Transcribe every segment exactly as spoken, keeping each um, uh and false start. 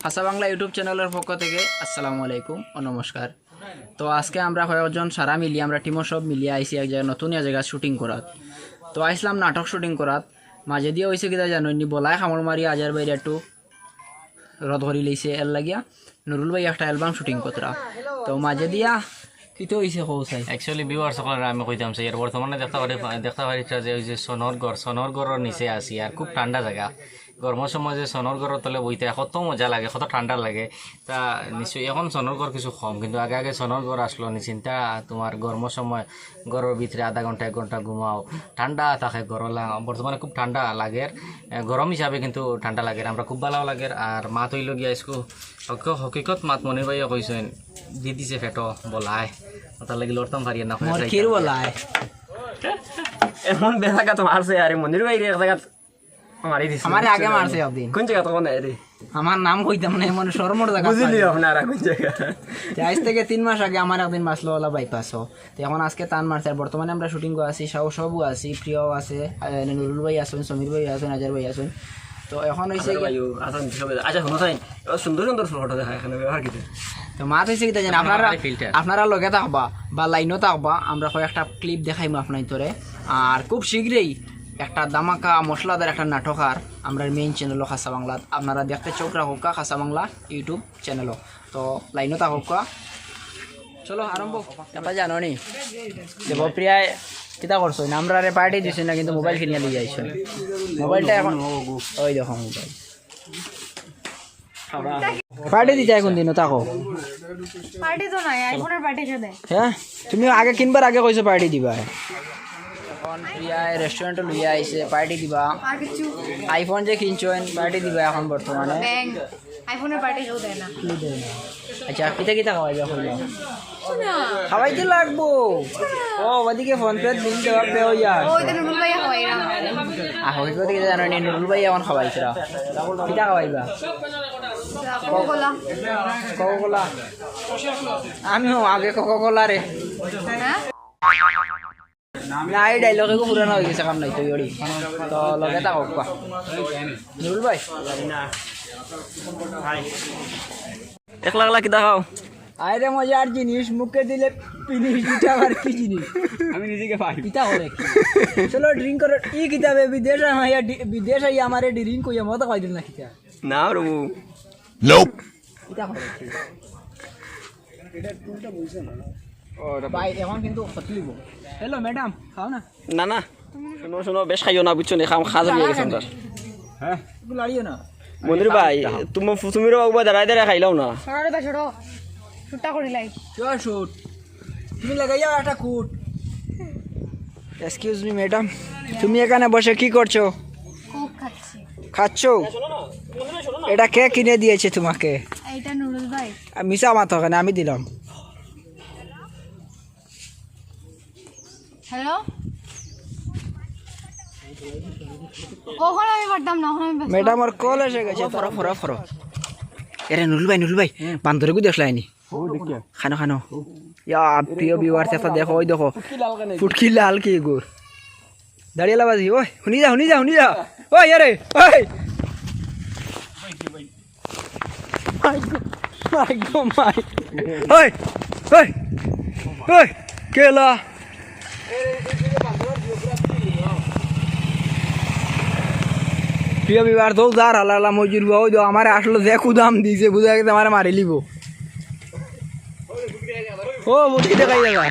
খাসা বাংলা YouTube চ্যানেলর পক্ষ থেকে আসসালামু আলাইকুম ও নমস্কার। তো আজকে আমরা কয়েকজন সারা মিলিয়া, আমরা টিমর সব মিলিয়া আইছি এক জায়গায়, নতুন এক জায়গায় শুটিং করাত। তো আইছলাম নাটক শুটিং করাত, মাঝে দিয়া অইছে কিতা জানো নি, বলায় কামড় মারি আজার ভাইরে একটু রদ করি লইছে, এর লাগিয়া নুরুল ভাই একটা অ্যালবাম শুটিং করতরা। তো মাঝে দিয়া কিতা অইছে কও চাই। Actually viewers সকলরে আমি কইতাম চাই, আর বর্তমানে দেখতা পারি, দেখতা পারি যে ওই যে সোনর ঘর, সোনর ঘরর নিচে আছি, আর খুব ঠান্ডা জাগা। গরমর সময় যে সোনর ঘরর তলে বইতে কত মজা লাগে, কত ঠান্ডা লাগে। তা নিশ্চয়ই এখন সোনর ঘর কিছু কম, কিন্তু আগে আগে সোনর ঘর আসলো নি চিন্তা, তোমার গরমর সময় ঘরর ভিতরে আধা ঘন্টা এক ঘন্টা ঘুমাও, ঠান্ডা থাকে ঘর। বর্তমানে খুব ঠান্ডা লাগে, এ, গরম হিসাবে কিন্তু ঠান্ডা লাগে, আমরা খুব ভালো লাগে। আর মাত অইল গিয়া ইসকু হক-, হকিকত মাত মনির ভাইয়ে কইছেন, দি দিছে ফেটো বলায়, ওটার লাগি লড়তাম পারি না। মোর কির বলায়? এমন বেজাগাত মারছে আরে মনির ভাইরে, এক জাগাত মারি দিছে। আমারে আগে মারছে একদিন। কোন জাগাত, কোন রে? আমার নাম কইতাম না, এমন শরমর জাগা। বুঝিলি আপনারা কোন জাগা? যে আজ থেকে তিন মাস আগে আমার একদিন মাসলো ওলা বাইপাসও। তো এখন আজকে তান মারছে, আর বর্তমানে আমরা শুটিং আছি, সব, সবও আছি, প্রিয়ও আছে, আহ, নুরুল ভাই আছেন, সমীর ভাই আছেন, আজার ভাই আছেন। তো এখন হইছে আজার কি ভাইও আছেন, সবে। আচ্ছা, হুনো চাই, ও সুন্দর সুন্দর ফটো দেখা এখানে, ব্যবহার কিতা? তো মাত হইছে কিতা জানি, আপনারা, আরে ফিল্টার। আপনারা লগে থাকবা বা লাইনও থাকবা, আমরা কয়েকটা ক্লিপ দেখাইমু আপনাইন্তরে। আর খুব শীঘ্রই একটা ধামাকা মশলাদার একটা নাটক আর আমরার মেইন চ্যানেলও খাসা বাংলাত, আপনারা দেখতে চোখ রাখুক্কা খাসা বাংলা YouTube চ্যানেলও। তো লাইনও থাকো কা। চলো আরম্ভ। এটা জানো নি? দেবপ্রিয়ায় কিতা করছো না? আমরারে পার্টি দিছে না, কিন্তু মোবাইল কিনিয়া লইয়া আইছো। মোবাইলটা এখন, ওই দেখো মোবাইল। পার্টি দিতে এখন দিনও থাকো। পার্টি তো নাই, আইফোনের পার্টি কেনে? হ্যাঁ, তুমি আগে কিনবার আগে কইছো পার্টি দিবা। এখন প্রিয়ায় রেস্টুরেন্টও লইয়া আইছে, পার্টি দিবা। আর কিছু? আইফোন যে কিনছো, পার্টি দিবা এখন বর্তমানে। ব্যাংক। আইফোনের পার্টি কেউ দেয় না। কেউ দেয় না। আচ্ছা, কিতা কিতা খাওয়াইবা কইলো? না। খাওয়াইতে লাগবো। ও, ওদিকে ফোন পে বিল দেওয়া পে হইয়া। ও, এটা নুরুল ভাই খাওয়াই না। আহ, হইতো কিতা জানো নি, নুরুল ভাই এখন খাওয়াইছে। কিতা খাওয়াইবা? কোকা কোলা। কোকা কোলা। আমিও আগে কোকা কোলা রে। হ্যাঁ? না, এই ডায়লগ এগু পুরানা হয়ে গেছে, কাম নাই তো, ইয়রি। তো লগে তা হোক, নুরুল ভাই। একলা একলা কিতা খাও? আরে মজার জিনিস, মুখে দিলে ফিনিশ, এটা আবার কি জিনিস? আমি নিজেকে পাই। কিতা করে? চলো ড্রিঙ্ক করো। ই কিতাবে বিদেশ আইয়া ডি-, বিদেশ আইয়া আমারে ড্রিঙ্ক কইয়া মজা পাই দিল না কিতা? না রে বউ। কিতা করে? ভাই, এখন কিন্তু ক্ষতি হইব। হ্যালো, ম্যাডাম, খাও না। না, না। শুনো, শুনো, বেশ খাইও না, বুঝছো নি? খাম, খাজ হয়ে গেছে আমার। হ্যাঁ? একটু লাড়িও না। মনির ভাই, তুমি, তুমি রে বাবা দাঁড়ায় দাঁড়ায় খাইলাও না। সরো রে ভাই, সরো। শুটটা করি লাই। কিয় শুট? তুমি লাগাইয়া একটা কুট। এক্সকিউজ মি, ম্যাডাম, তুমি এখানে বসে কি করছো? কোক খাচ্ছি। খাচ্ছো? এটা কে কিনে দিয়েছে তোমাকে? এটা নুরুল ভাই। আ, মিছা মাতো কেনে, আমি দিলাম। হ্যালো? কখন আমি পারতাম না, এখন আমি ব্যস্ত। ম্যাডাম, ওর কল এসে গেছে। ফরো, ফরো, ফরো। এরে নুরুল ভাই, নুরুল ভাই, বান্দরে গু দেখলায়নি। খানো, খানো। ইয়া, প্রিয় ভিউয়ার্স, এটা দেখো, ওই দেখো। ফুটকি লাল কেনে? ফুটকি লাল কি গুর? দাঁড়িয়ে লাবাজি, ওই, হুনি যা, হুনি যা, হুনি যা। ওই, আরে, ওই। মাই গো, মাই গো, মাই। ওই, ওই, ওই, কেলা। প্রিয় ভিউয়ার্স, দৌ যার হালালা মজুর বুয়া, ওই দৌ আমারে আসলে যে কুদাম দিছে, বুঝা গেছে আমারে মারি লিব। ও, মুটকি দেখাই দেখা।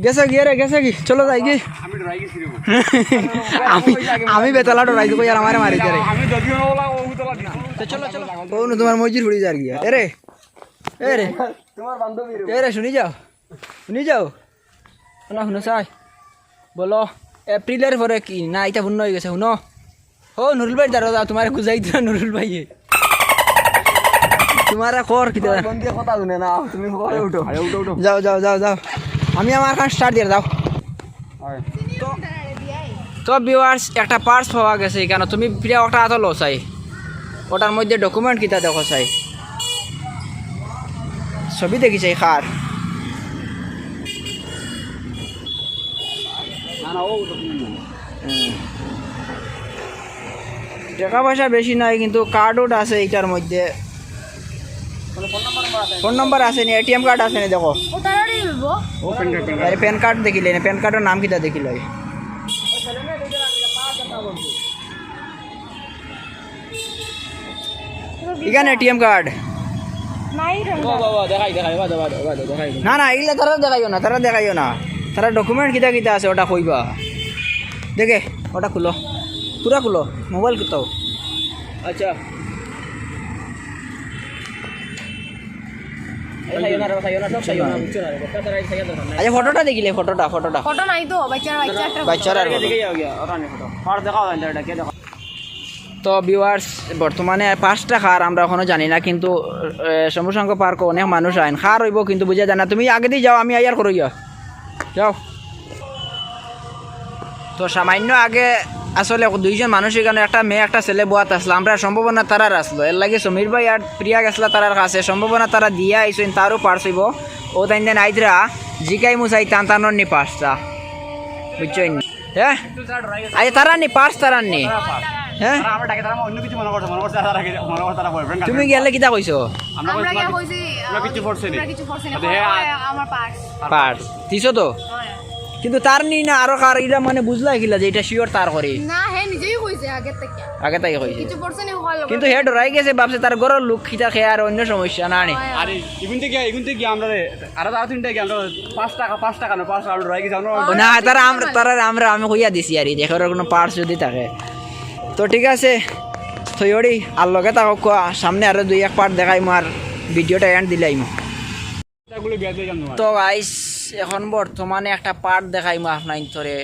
গেছে গিয়ে রে, গেছে কি? চলো যাই কি? আমি ডরাই গেছি রে। আমি, আমি বেতালা ডরাই দিব, ইয়ার আমারে মারি দে রে। আমি যদিও না ওলা, ও উতলা দিছি। তো চলো, চলো। ও, নু তোমার মজুর ফুড়ি যার গিয়া। এরে, এরে। তোমার বান্ধবী রে। এরে, শুনি যাও। শুনি যাও। না, শুনো চাই। বলো, এপ্রিলের পরে কি? না, এটা পূর্ণ হয়ে গেছে, শুনো। ও, নুরুল ভাই, দাঁড়াও, দাঁড়াও, তোমারে খুঁজাই দিল নুরুল ভাইয়ে। তোমারে কর কি দাঁড়া? ফোন দিয়ে কথা শুনে না, তুমি ঘরে উঠো। আরে উঠো, উঠো। যাও, যাও, যাও, যাও। আমি আমার কাজ স্টার্ট দিয়ে যাও। হয়। তো, তো ভিউয়ার্স, একটা পার্স পাওয়া গেছে এখানে। তুমি প্রিয়া ওটা হাতে লো চাই। ওটার মধ্যে ডকুমেন্ট কিতা দেখো চাই। ছবি দেখি চাই কার। না, না, ও ডকুমেন্ট না। হুম। টেকা পয়সা বেশি নাই, কিন্তু কার্ড উড আছে ইটার মধ্যে। ফোন নম্বর আছে নি? এটিএম কার্ড আছে নি? দেখো। ও তাড়াতাড়ি দিব। আরে, প্যান কার্ড দেখিলে না, প্যান কার্ডর নাম কিতা দেখিলে? ইখান এটিএম কার্ড। নাই রে। বাবা, বাবা, দেখাই, দেখাই, বাবা, বাবা, বাবা, দেখাই। না, না, ইগুলা তারা দেখাইও না, তারা দেখাইও না। তারা ডকুমেন্ট কিতা কিতা আছে ওটা কইবা। দেখে, ওটা খুলো, পুরা খুলো, মোবাইল কিতাও। আচ্ছা। এই খাইও না রে, খাইও না, সব খাইও না, বুঝছো না রে? আচ্ছা, ফটোটা দেখিলে, ফটোটা, ফটোটা। ফটো নাই তো, বাচ্চার, বাচ্চার একটা ফটো। বাচ্চার আর ফটো। দেখে যাও গিয়া, ওটা নিয়ে ফটো। আর দেখাও, এটা কে দেখো। তো ভিউয়ার্স, বর্তমানে পার্সটা কার আমরা এখনো জানি না, কিন্তু এ, শম্ভুশঙ্কর পার্কো অনেক মানুষ আইন, কার অইবো কিন্তু বুঝা যায় না। তুমি আগেদি যাও, আমি আইয়ার করো গিয়া। যাও। তো সামান্য আগে আসলে দুইজন মানুষ এখানো, একটা মেয়ে একটা ছেলে বওয়াত আসলো, আমরা সম্ভাবনা তারার আসলো, এর লাগি সমীর ভাই আর প্রিয়া গেছলা তারার কাছে, সম্ভাবনা তারা দিয়া আইসইন, তারও পার্স অইবো। ও তাইন দেন আইতরা জিকাই মুসাই তান তানোর নি পার্সটা, বুঝছইন নি? হ্যাঁ, আচ্ছা, তারা নি পার্স, তারা নি। হ্যাঁ, তারা আমরা ডাকে, তারা অন্য কিছু মনে করছে, মনে করছে তারা, মনে করছে তারা বয়ফ্রেন্ড। তুমি গেলে কিতা কইছো? আমরা আমরা কইছি, গিয়া কইছি, আমরা কিছু পড়ছে নি। আমরা কিছু পড়ছে না। আচ্ছা, হ্যাঁ, আমার পার্স। পার্স দিছো তো? হ্যাঁ। কিন্তু তার নি না আরো কার, ইটা মানে বুঝলা কিলা যে ইটা শিওর তার করি? না, হে নিজেই কইছে আগে থেকে। আগে থেকে কইছে। কিছু পড়ছে নি, হলো। কিন্তু হে ডরাই গেছে, ভাবছে তার ঘরর লোক কিতা খেয়ে আর অন্য সমস্যা না নি। হ্যাঁ। আরে, ইগুন থেকে, ইগুন থেকে আমরা রে, আরো তারা তিনটা কি আমরা পাঁচ টাকা, পাঁচ টাকা না, পাঁচ টাকা আমরা ডরাই গেছি, আমরা ও না, তারা আমরা, তারা আমরা, আমি কইয়া দিছি আর কি, দেখো ওর কোনো পার্স যদি থাকে। তো ঠিক আছে, তো ইয়রি, আর লগে থাকো, সামনে আরো দুই এক পার্ট দেখাইমু আর ভিডিওটা এন্ড দিলাইমু। তো গাইস, এখন বর্তমানে একটা পার্ট দেখাইমু আপনাইন্তরে,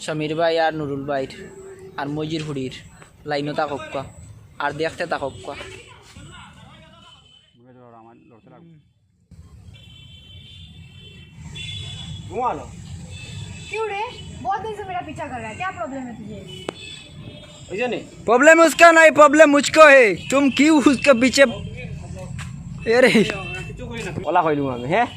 সমীর ভাই আর নুরুল ভাইর আর মজির হুড়ির। লাইনো থাকউক্কা আর দেখতে থাকউক্কা। क्यों रे? बहुत दिन से मेरा पीछा कर रहा है, क्या प्रॉब्लम है तुझे? বুঝছো নি? प्रॉब्लम उसका नहीं, प्रॉब्लम मुझको है। तुम क्यों उसके पीछे? এরে। ওলা কইলু আমি, হ্যাঁ?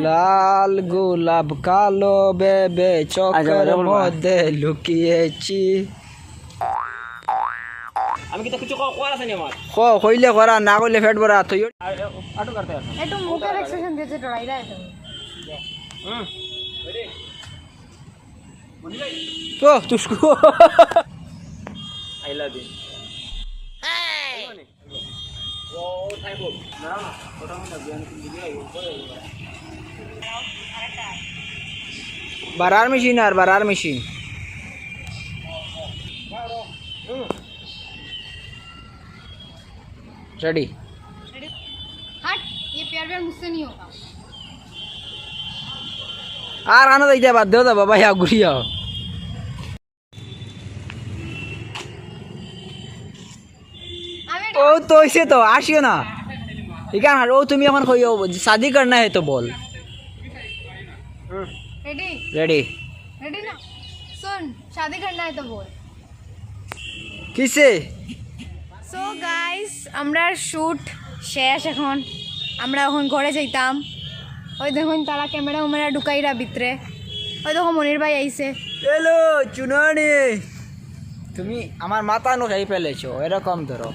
লাল গোলাপ কালো বেবে আচ্ছা, চোখের বলো, বলো। মধ্যে লুকিয়েছি। আমি কিতা কিছু ক-, কওয়ার আছে নি আমার? ক, কইলে করা, না কইলে পেট ভরা। তুই আর, আ, আটু কাটতে আছে। একটু মুখের এক্সপ্রেশন দিয়েছে, ডরাই যায় তো। হুম। তো, তুসকো। I love you। বাড়ার মেশিন আর বাড়ার মেশিন। রেডি। हट, ये प्यार व्यार मुझसे नहीं होगा। আর আনো যাইতে বাদ দেও, বাবা, ইয়া ঘুরিয়া। আমি ও তো হইছে তো, আসিও না। ইখান আর ও তুমি এখন কইও, शादी करना है तो बोल। रेडी? रेडी। रेडी ना? सुन, शादी करना है तो बोल। কিসে? সো গাইস, আমরার শুট শেষ এখন। আমরা এখন ঘরে যাইতাম। ওই দেখুন, তারা ক্যামেরা উমেরা ঢুকাইরা ভিতরে। ওই দেখো, মনির ভাই আইছে। হ্যালো, চুনানি। তুমি আমার মাথা নু খাই ফেলেছো, এরকম ধরো।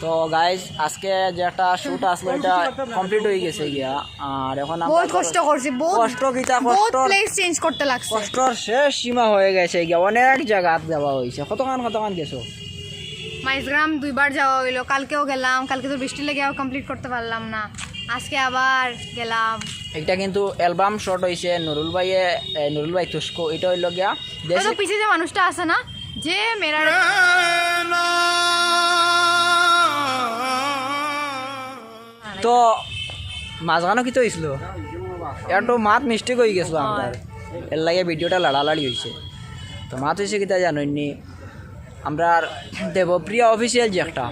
তো গাইস, আজকে যে একটা শুট আসলো, এটা কমপ্লিট হয়ে গেছে গিয়া। আর এখন আমরা বহুত কষ্ট করছি, বহুত, কষ্ট কিতা, বহুত কষ্টর, প্লেস চেঞ্জ করতে লাগছে। কষ্টর শেষ সীমা হয়ে গেছে গিয়া, অনেক জাগাত যাওয়া হইছে। কতখান, কতখান গেছো? মাইজগ্রাম দুইবার যাওয়া হইলো, কালকেও গেলাম, কালকে তো বৃষ্টি লেগে আর কমপ্লিট করতে পারলাম না, আজকে আবার গেলাম। একটা কিন্তু অ্যালবাম শট হইছে নুরুল ভাইয়ে, এ, নুরুল ভাই তুস্কো, এটা হইলো গিয়া ওই তো দেশি। পিছে যে মানুষটা আছে না, যে মেরা তো মাঝখানো কিতা হইছিল? একটু মাত মিস্টেক হয়ে গেছিল আমরার, এর লাগে ভিডিওটা লাড়ালাড়ি হইছে। তো মাত হইছে কিতা জানোইননি, আমরার দেবপ্রিয়া অফিসিয়াল যে একটা,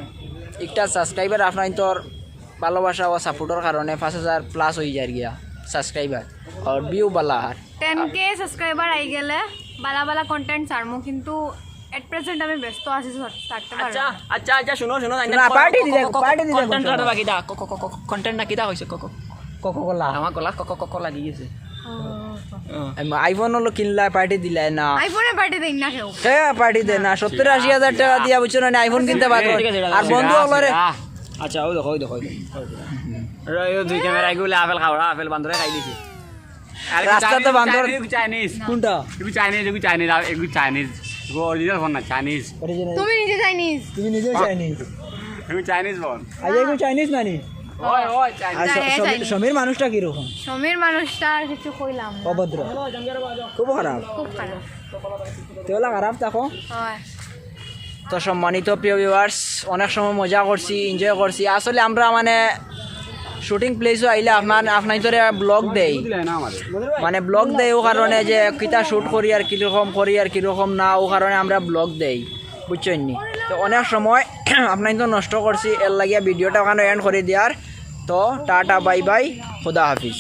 একটা সাবস্ক্রাইবার আপনাইন্তর ভালোবাসা ও সাপোর্টর কারণে পাঁচ হাজার প্লাস হয়ে যায় গিয়া সাবস্ক্রাইবার আর ভিউ বালা আর টেন কে সাবস্ক্রাইবার আই গেলে বালা বালা কন্টেন্ট ছাড়মু, কিন্তু এট প্রেজেন্ট আমি ব্যস্ত আছি, ছাড়-, ছাড়তে পারবো আচ্ছা, না। আচ্ছা, আচ্ছা, শুনো, শুনো, না, পার্টি দিতে, পার্টি দিতে কন্টেন্ট বলছো। ছাড়া বাকি দা, ক-, ক-, ক-, ক-, কন্টেন্ট না কিতা হইছে, ক-, ক-, কোকো কোলা। আমার গলা ক-, ক-, ক-, কোলা গিয়েছে। ও। আইফোন অলো কিনলায়, পার্টি দিলায় না। আইফোনে পার্টি দেন না কেউ। কে পার্টি দেয় না? সত্তর আশি হাজার টেকা দিয়া, বুঝছো না, আইফোন কিনতে পারবো। আর বন্ধু অকলরে আচ্ছা, ওই দেখো, ওই দেখো, ওই দেখো। ওই দুই ক্যামেরা এগুলো আপেল খাওয়া, আপেল বান্দরে খাই দিছে। রাস্তাত তো বান্দর। চাইনিজ। কোনটা? এগু চাইনিজ, এগু চাইনিজ, এগু চাইনিজ। এগু অরিজিনাল ফোন না, চাইনিজ। অরিজিনাল। তুমি নিজে চাইনিজ। তুমি নিজেও চাইনিজ। এগু চাইনিজ ফোন। আই, এগু চাইনিজ নানি? ওই, ওই, চাইনিজ। আর হ্যাঁ, সমীর, চাইনিজ। সমীর মানুষটা কিরকম? সমীর মানুষটা আর কিছু কইলাম না। অভদ্র। খুব খারাপ। খুব খারাপ। তেওলা খারাপ থাকো। হয়। তো সম্মানিত প্রিয় ভিউয়ার্স, অনেক সময় মজা করছি, এনজয় করছি। আসলে আমরা মানে শুটিং প্লেসও আইলে আপনার আপনাইন্তরে ব্লগ দেই, মানে ব্লগ দেই ও কারণে যে কিতা শুট করি আর কিরকম করি আর কিরকম না, ও কারণে আমরা ব্লগ দেই, বুঝছইন নি? তো অনেক সময় আপনাইন্তর নষ্ট করছি, এর লাগিয়া ভিডিওটা ওখানে এন্ড করি দিয়ার। তো টাটা, বাই বাই, খুদা হাফিজ।